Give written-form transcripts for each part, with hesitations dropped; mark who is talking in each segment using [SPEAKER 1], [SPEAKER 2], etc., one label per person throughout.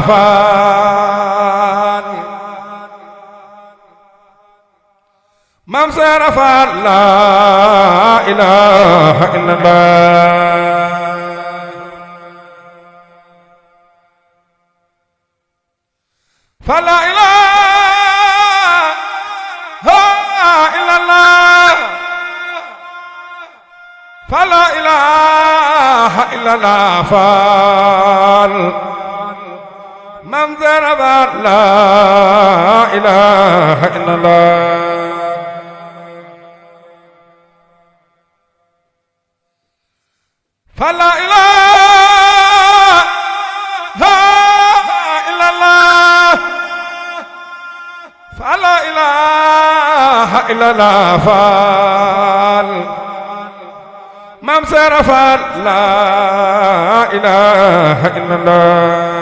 [SPEAKER 1] faal Maam Seera Faal laa ilaaha illallah fa laa ilaaha illallah fa laa ilaaha illallah faal Maam Seera Faal laa ilaaha illallah fa laa ilaaha illallah fa laa ilaaha illallah faal Maam Seera Faal laa ilaaha illallah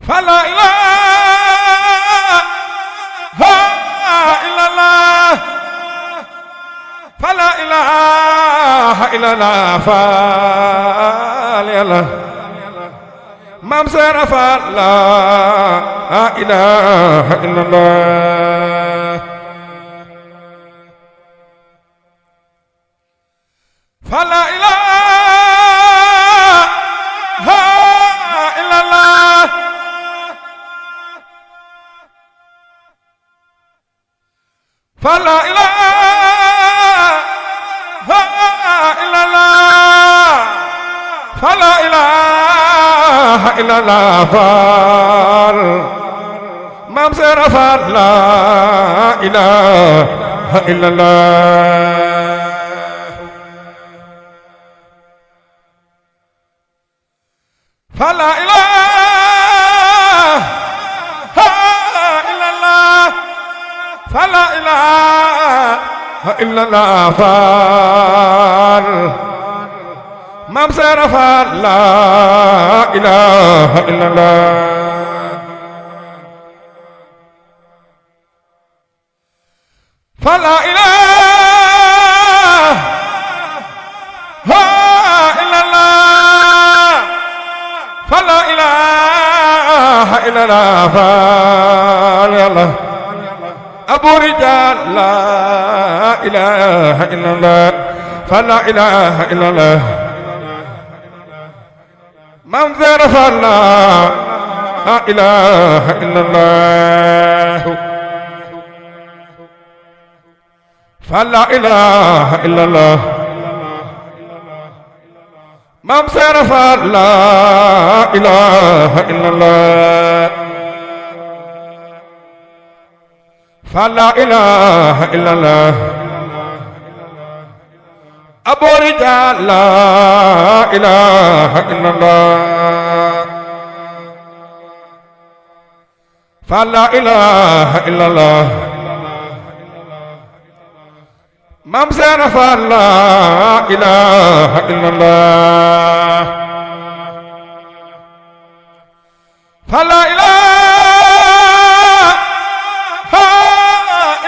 [SPEAKER 1] fa laa ilaaha illallah fa laa ilaaha illallah faal yàlla Maam Seera Faal laa ilaaha illallah fa laa ilaaha illallah fa laa ilaaha illallah fa laa ilaaha illallah faal Maam Seera Faal laa ilaaha illallah fa laa ilaaha illallah fa laa ilaaha illallah faal Maam Seera Faal laa ilaaha illallah fa laa ilaaha illallah fa laa ilaaha illallah faal yàlla Abu Rijaal laa ilaaha illallah fa laa ilaaha illallah Maam Seera Faal laa ilaaha illallah fa laa ilaaha illallah Maam Seera Faal laa ilaaha illallah fa laa ilaaha illallah Abu Rijaal laa ilaaha illallah fa laa ilaaha illallah Maam Seera Faal laa ilaaha illallah fa laa ilaaha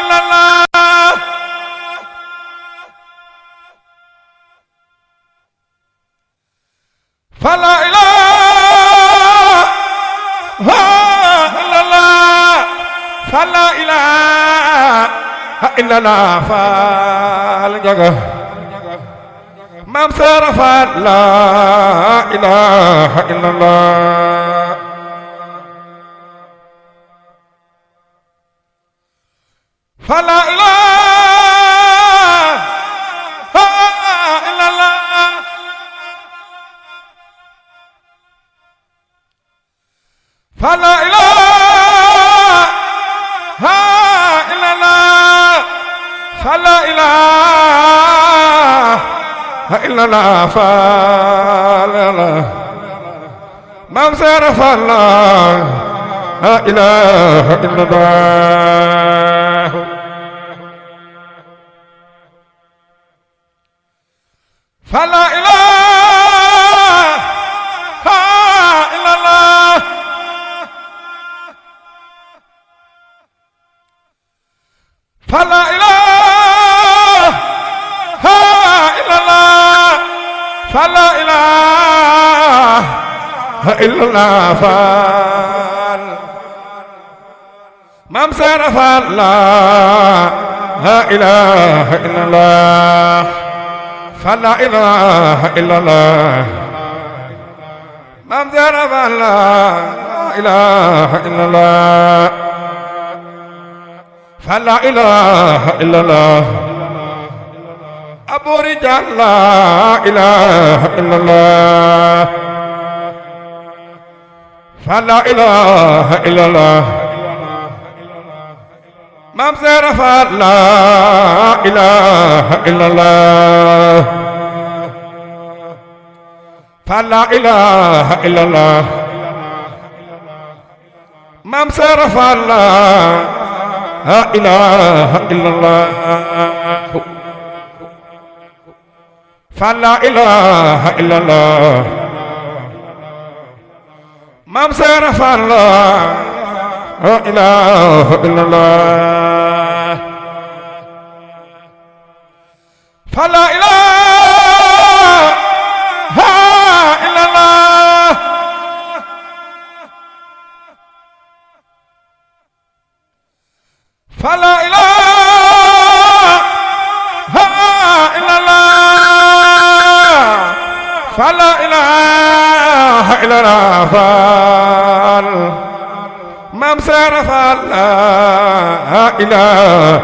[SPEAKER 1] illallah fa laa ilaaha illallah fa laa ilaaha illallah faal jaga Maam Seera Faal laa ilaaha illallah fa laa ilaaha illallah fa laa ilaaha illallah fa laa ilaaha illallah faal Maam Seera Faal laa ilaaha illallah fa laa ilaaha illallah fa laa ilaaha illallah إلا الله فال مام سير فال لا إله إلا الله فلا إله إلا الله مام سير فال لا إله إلا الله فلا إله إلا الله أبو رجال لا إله إلا الله فلا إله إلا الله مام سيرف لا إله إلا الله فلا إله إلا الله مام سيرف لا إله إلا الله فلا إله إلا الله مام سيرف لا إله إلا الله فلا إله إلا الله فلا إله إلا الله فلا إله إلا الله فال مام سيرف لا إله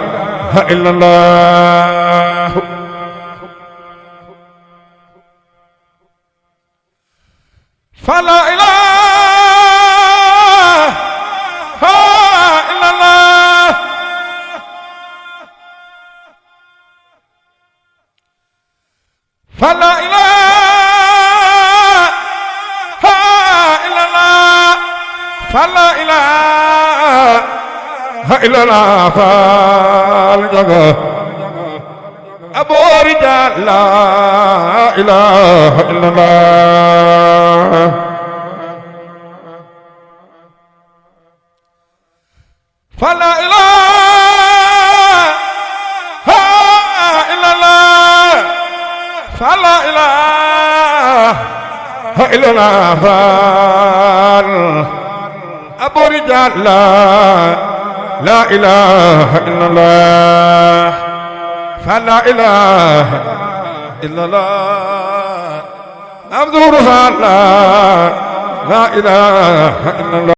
[SPEAKER 1] إلا الله فلا إله إلا الله فلا إله إلا الله فلا إله إلا الله فالجغ أبو رجال لا إله إلا الله فلا إله إلا الله فلا إله إلا الله فال أبو رجال لا إله إلا الله فلا إله إلا الله عبد الرحمن لا إله إلا الله